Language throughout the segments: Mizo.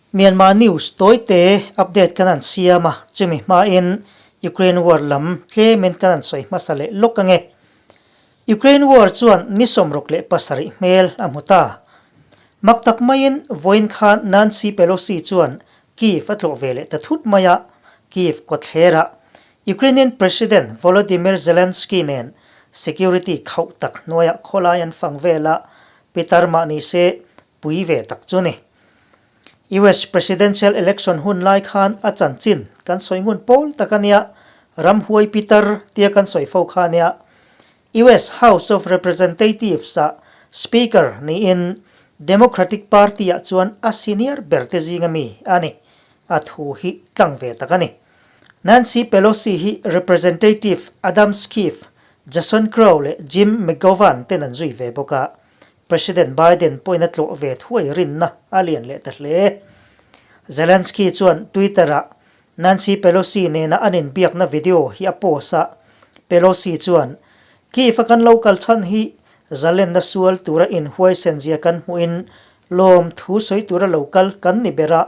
Myanmar news tawite update kan han siam a, chumi hmain Ukraine war lam tlemin kan han sawi hmasa leh lawk ange. Ukraine war chuan ni 67 hmel a hmu ta. Mak tak maiin vawiin khan Nancy Pelosi chuan Kyiv a tlawh ve leh ta thut mai a, Kyiv kawtthlerah Ukrainian President Volodymyr Zelensky nen security khauh tak hnuaiah khawlai an fang vel a, pitar mah ni se pui ve tak chu ni. US Presidential Election hun lai khan a chanchin kan sawi ngun pawl tak a nia, ramhuai pitar tia kan sawi fo kha a nia. US House of Representatives ah Speaker niin Democratic Party ah chuan a senior ber te zinga mi a ni. A thu hi tlang ve tak a ni. Nancy Pelosi hi Representative Adam Schiff, Jason Crow leh Jim McGovern ten an zui ve bawk a. President Biden pawhin a tlawh ve thuai rinna a lian leh ta hle. Zelensky chuan Twitter-ah Nancy Pelosi nena an inbiakna video hi a post a, Pelosi chuan, Kyiv-a kan lo kal chhan hi zalenna sual tura inhuaisen zia kan hmuhin lawm thu sawi tura lo kal kan ni ber a,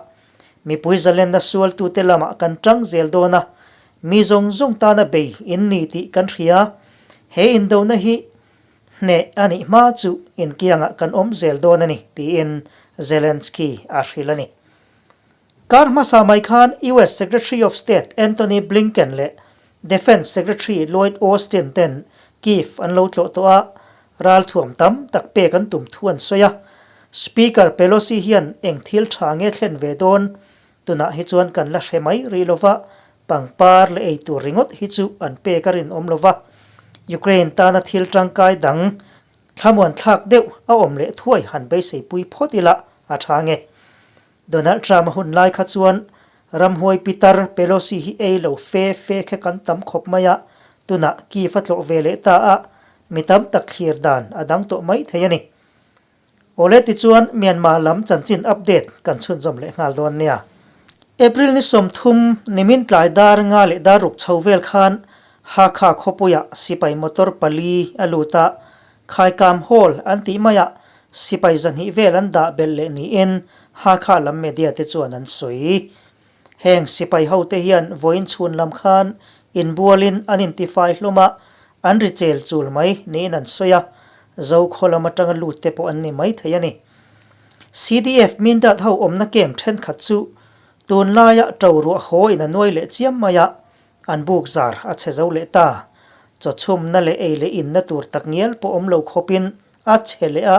mipui zalenna sualtute lamah kan tang zel dawn a, mi zawng zawng tana bei in ni tih kan hria. He indona hi Hneh a nih hma chu inkiangah kan awm zel dawn a ni, tiin Zelensky a hrilh a ni. Kar hmasa mai khan US Secretary of State Antony Blinken leh Defence Secretary Lloyd Austin ten Kyiv an lo tlawh tawh a, ralthuam tam tak pek an tum thu an sawi a. Speaker Pelosi hian eng thil tha nge thlen ve dawn? Tunah hi chuan kan la hre mai rih lo va, pangpar leh eitur ringawt hi chu an pek a rinawm lo va. Ukraine tana thil tangkai dang thlamuan thlak deuh a awm leh thuai han beiseipui phawt ila a tha nge. Donald Trump a hun lai kha chuan ramhuai pitar Pelosi hi ei lo fe fe kha kan tam khawp mai a, tunah Kyiv a tlawh ve leh ta a, mi tam tak thlir dan a dang tawh mai thei a ni. Awle tichuan Myanmar lam chanchin update kan chhunzawm leh nghal dawn nia. April ni 30 nimin tlai dar nga leh dar ruk chho vel khan Hakha khawpuiah sipai motor pali a lut a, Khaikam Hall an tih maiah sipai 200 vel an dah belh leh niin Hakha lam media te chuan an sawi. Heng sipai hote hian vawiin chhun lam khan inbualin an intifai hlawm a, an ri chel chul mai niin an sawi a, Zokhaw lam atanga lut te pawh an ni mai thei a ni. CDF Mindat ho awmna camp thenkhat chu tunlaia to ruah haw in a nuai leh chiam mai a, an buk zar a chhe zo leh ta. Chawchhumna leh ei leh inna tur takngial pawh awm lo khawpin a chhe leh a,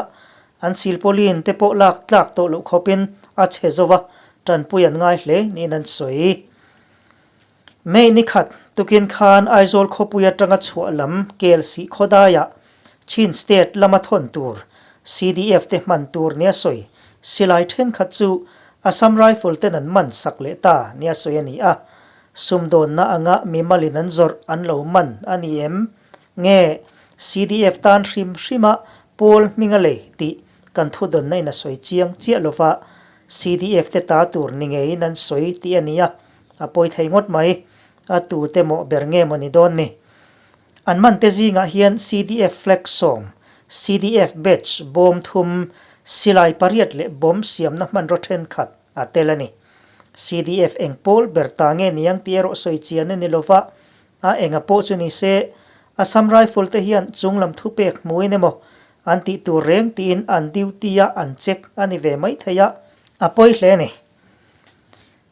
an silpawlin te pawh lak tlak tawh loh khawpin a chhe zo va, tanpui an ngai hle niin an sawi. May ni khat tukin khan Aizawl khawpui atanga chhuah lam kel sih khawdaiah Chin State lama thawn tur CDF te hman tur nia sawi silai thenkhat chu Assam Rifle ten an man sak leh ta nia sawi a ni a, sumdawnna anga mimalin an zawrh an lo man a ni em? Nge CDF tan hrim hrima pawl hming a lei tih kan thudawnna in a sawi chiang chiah lova, CDF te ta tur ni ngeiin an sawi tih a ni a, a pawi thei ngawt mai. A tute mawh ber nge maw ni dawn ni? An man te zingah hian CDF flag 10, CDF badge bawm thum, silai pariat leh bomb siamna hmanraw thenkhat a tel a ni. CDF eng pawl ber ta nge niang tih erawh sawi chian a ni lova, A enga pawh chu ni se, Assam Rifle te hian chunglam thupek hmuin emaw an tih tur reng tiin an duty a an check a ni ve mai thei a, a pawi hle a ni.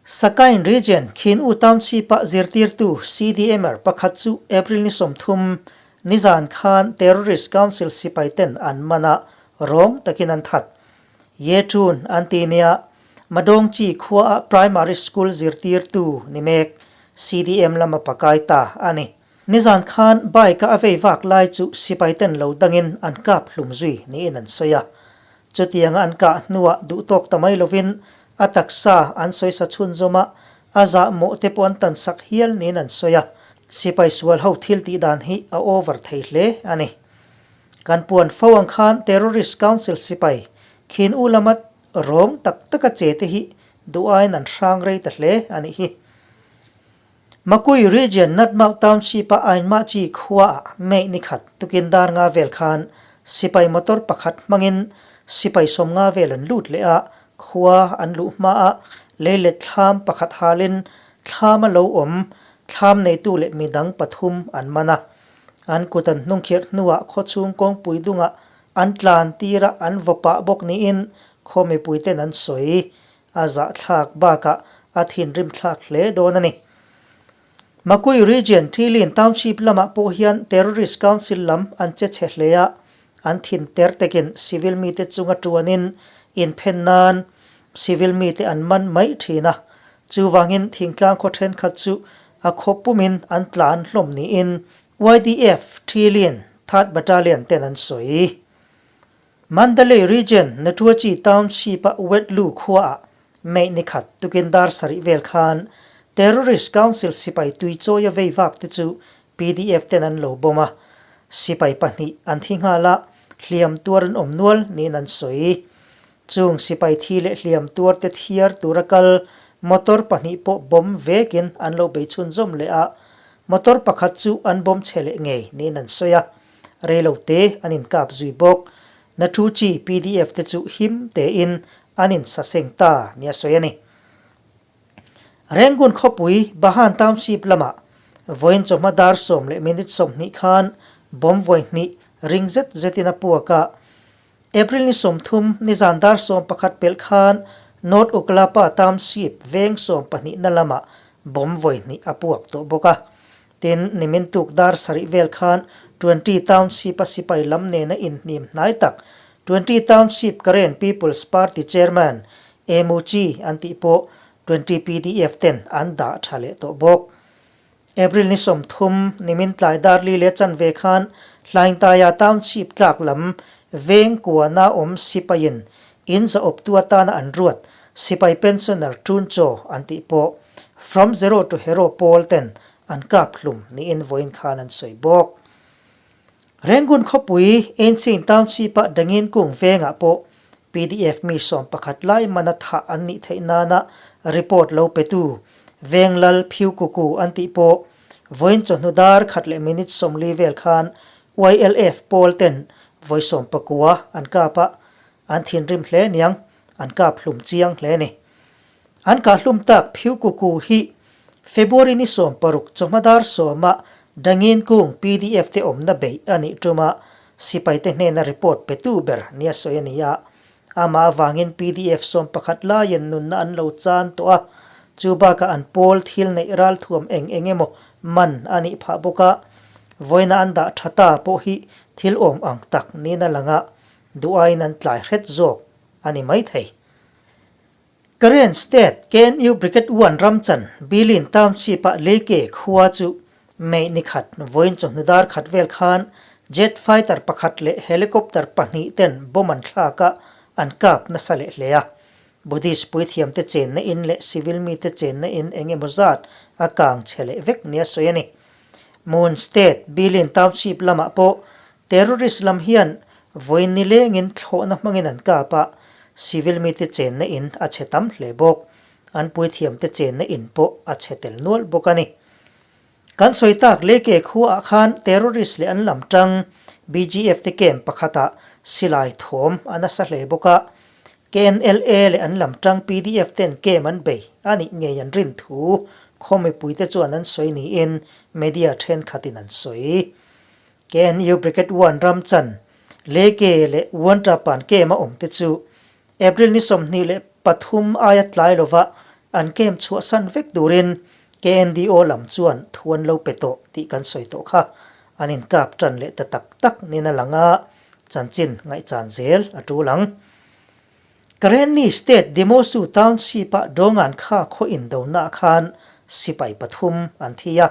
Sakain Region Khin U Township-a zirtirtu CDMer pakhat chu April ni 30 nizan khan Terrorist Council sipai ten an man a, rawng takin an that. Ye Tun an ti nia, Madawngchi khuaah Primary School zirtirtu ni mek CDM lama pakai ta a ni. Nizan khan bike-a a vei vak lai chu sipai ten lo dangin an kap hlum zui niin an sawi a. Chutianga an kah hnuah duhtawk ta mai lovin a taksa an sawi sa chhunzawm a, a zahmawh te pawh an tan sak hial niin an sawi a. Sipai sual ho thil tih dan hi a over thei hle a ni. Kan puan fo ang khan Terrorist Council sipai khin u lama rawng tak taka che te hi duh aiin an hrang rei ta hle a nih hi. Makui Region Natmau Township-a Ainmahchi khuaah May ni khat tukin dar nga vel khan sipai motor pakhat hmangin sipai 50 vel an lut leh a, Khua an luh hmaah leilet thlam pakhat halin thlam a lo awm, thlam neitu leh midang pathum an man a. An kut an hnungkhirh hnuah khawchhung kawngpui dungah an tlan tir a, an vaw pah bawk niin khaw mipuiten an sawi. A zahthlak bakah a thinrim thlak hle dawn a ni. Makui Region Thilin Township lamah pawh hian Terrorist Council lam an che chhe hle a, an thin ter takin civil mite chunga tuanin inphen nan civil mite an man mai thin a, chuvangin thingtlang khaw thenkhat chu a khaw pumin an tlan hlawm niin YDF Thilin Third Battalion ten an sawi. Mandalay Region Natuachi Township-a Wetlu khuaah May ni khat tukin dar sarih vel khan Terrorist Council sipai tui chawia vei vak te chu pdf ten an lo bawm a, sipai pahnih an thi nghal a, hliam tuar an awm nual niin an sawi. Chung sipai thi leh hliam tuar te thiar tura kal motor pahnih pawh bawm vekin an lo bei chhunzawm leh a, motor pakhat chu an bawm chhe leh ngei niin an sawi a, reilo te an inkap zui bawk. Na thu chi pdf te chu him tein an insaseng ta nia sawi a ni. Rangoon khawpui Bahan Township lamah vawiin chawhma dar sawm leh minute 20 khan bomb vawi hnih ring zet zetin a puak a. April ni 30 nizan dar 11 pelh khan North Uklapa Township veng 12 na lamah bomb vawi hnih a puak tawh bawk a. Tin, nimin tuk dar sarih vel khan Twenty Township-a sipai lam nena inhnim hnai tak Twenty Township Karen People's Party Chairman Emu Chi an tih pawh Twenty pdf ten an dah tha leh tawh bawk. April ni 30, nimin tlai dar li leh chanve khan Hlaingtaia Township tlak lam veng kuana awm sipaiin in zahawptu atana an ruat sipai pensioner Chun Chaw an tih pawh From Zero to Hero pawl ten an kap hlum niin vawiin khan an sawi bawk. Rangoon khawpui Einstein Township-a Dangin kung vengah pawh pdf mi 11 lai mana thah an nih theih nana report lo petu Venglal Phiu Kuku an tih pawh vawiin chawhnu dar khat leh minute 40 vel khan YLF pawl ten vawi 19 an kap a, an thinrim hle niang an kap hlum chiang hle ni. An kahhlum tak Phiu Kuku hi February ni 16 chawhma dar sawma Dangin kung pdf te awmna beih a nih tuma sipaite hnena report petu ber nia sawi a ni a. Amah avangin pdf 11 laiin nunna an lo chan tawh a, chu bakah an pawl thil neih ralthuam eng eng emaw man a nih phah bawk a. Vawiina an dah tha ta pawh hi thil awm ang tak niin a lang a, duh aiin an tlai hret zawk a ni maithei. Karen State KNU Brigade One ramchan Bilin Township-ah Leike khua chu May ni khat vawiin chawhnu dar khat vel khan jet fighter pakhat leh helicopter pahnih ten bomb an thlak a, an kap nasa leh hle a. Buddhist puithiamte chenna in leh civil mite chenna in eng emaw zat a kang chhe leh vek nia sawi a ni. Moon State Bilin Township lamah pawh Terrorist lam hian vawiin nilengin thlawhna hmangin an kap a, civil mite chenna in a chhe tam hle bawk. An puithiamte chenna in pawh a chhe tel nual bawk a ni. Kan sawi tak Leke khuaah khan terrorist leh an lam tang BGF te camp pakhatah silai thawm a nasa hle bawk a, KNLA leh an lam tang pdf ten camp an bei a nih ngei an rin thu khaw mipuite chuan an sawi niin media thenkhatin an sawi. KNU Brigade One ramchan Leke leh Uanṭapan camp a awm te chu April ni 23 aia tlai lova an camp chhuahsan vek turin KNDO lam chuan thu an lo pe tawh tih kan sawi tawh kha. An inkap ṭan leh ta tak tak nin a lang a, chanchin ngaihchan zel a ṭul ang. Karenni State Demosu Township-a Dongan kha khaw indona khan sipai pathum an thi a.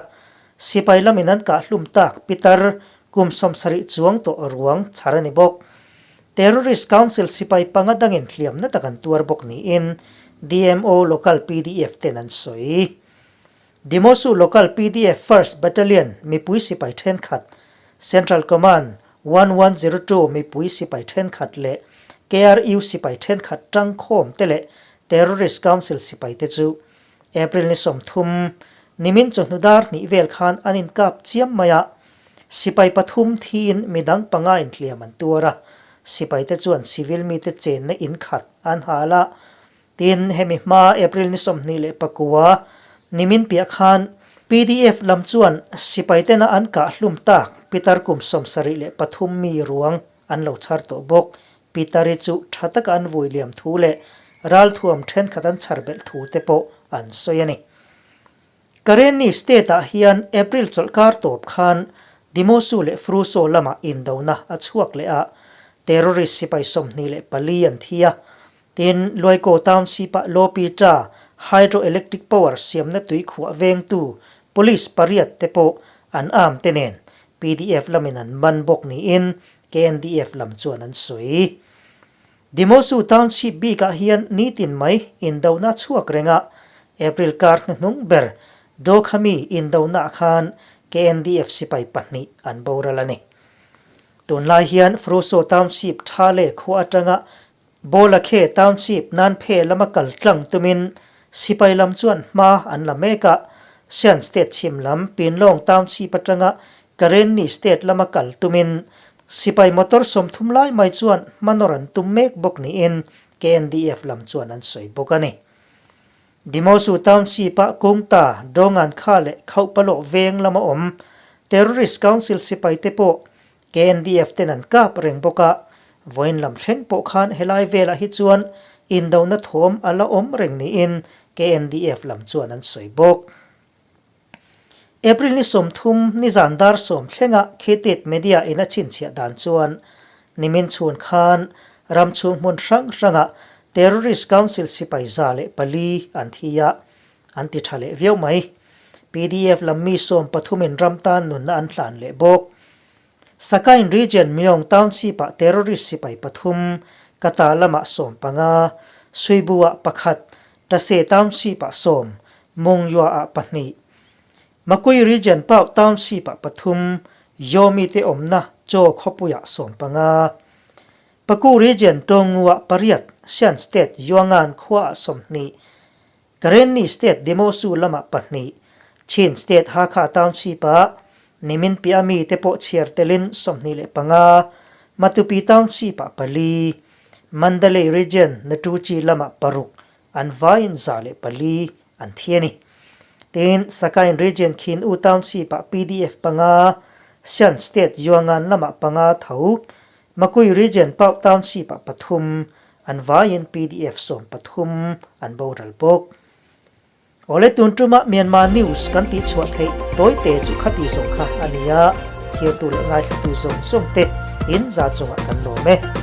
Sipai lamin an kahhlum tak pitar kum 70 chuang tawh ruang chhar a ni bawk. Terrorist Council sipai panga dangin hliamna tak an tuar bawk niin DMO Local pdf ten an sawi. Demosu Local pdf First Battalion mipui sipai thenkhat, Central Command 1102 mipui sipai thenkhat leh KRU sipai thenkhat tangkhawm te leh Terrorist Council sipai te chu April ni 30 nimin chawhnu dar hnih vel khan an inkap chiam mai a, sipai pathum thiin midang panga inhliam an tuar a, sipai te chuan civil mite chenna inkhat an hal a. Tin, hemi hma April ni 21 nimin piah khan pdf lam chuan sipai tena an kah hlum tak Pitar kum 73 mi ruang an lo chhar tawh bawk. Pitari chu tha taka an vui liam thu leh ralthuam thenkhat an chhar belh thu te pawh an sawi a ni. Karenni state-ah hian April chawlhkar tawp khan Dimosu leh Fruso lamah indona a chhuak leh a, terrorist sipai 24 an thi a. Tin, Luaikaw Township-ah Lopita Hydroelectric Power siamna tui khuah vengtu police pariat te pawh an arm te nen pdf lamin an man bawk niin KNDF lam chuan an sawi. Dimosu Township bikah hian nitin mai indona chhuak reng a, April kar hnuhnung ber Dokhami indonaah khan KNDF sipai pahnih an boral a ni. Tunlai hian Fruso Township Thale khua atanga Bolakhe Township Nanphe lama kal tlang tumin sipai lam chuan hma an la mek a, Shan State chhim lam Pinlong Township atanga Karenni State lama kal tumin Sipai motor 30 lai mai chuan hmanawr an tum mek bawk niin KNDF lam chuan an sawi bawk a ni. Dimosu Township-a Kungta, Dongan kha leh Khauhpalawh veng lama awm Terrorist Council sipai te pawh KNDF ten an kap reng bawk a, vawiin lam thleng pawh khan helai velah hi chuan indona thawm a la awm reng niin KNDF lam chuan an sawi bawk. April ni 30 nizan dar 10 thlenga Khitit Media in a chhinchhiah dan chuan nimin chhun khan ram chhung hmun hrang hrangah Terrorist Council sipai 104 an thi a, an ti tha leh viau mai. Pdf lam mi 13 in ram tan nunna an hlan leh bawk. Sakain Region Myong Township-ah terrorist sipai pathum, Kata lamah 15, Suibu-ah pakhat, Tase Township-ah sawm, Mungyua-ah pahnih. Makui Region Pauk Township-ah pathum, Yomi te awmna Chaw khawpuiah 15. Paku Region Tawngu-ah pariat, Shan State Yuangan khuaah 20, Karenni State Demosu lamah pahnih, Chin State Hakha Township-ah nimin piah mi te pawh chhiar telin 25, Matupi Township-ah pali, Mandalay Region Natuchi lamah paruk an vaiin 104 an thi a ni. Tin, Sakain Region Khin U Township-ah pdf panga, Shan State Yuangan lamah panga tho, Makui Region Pauk Township-ah pathum, an vaiin pdf 13 an boral bawk. Awle tun tuma Myanmar News kan tih chhuah theih tawite chu khati zawng kha a ni a, thirtu leh ngaithlatu zawng zawng te in za chungah kan lawm e.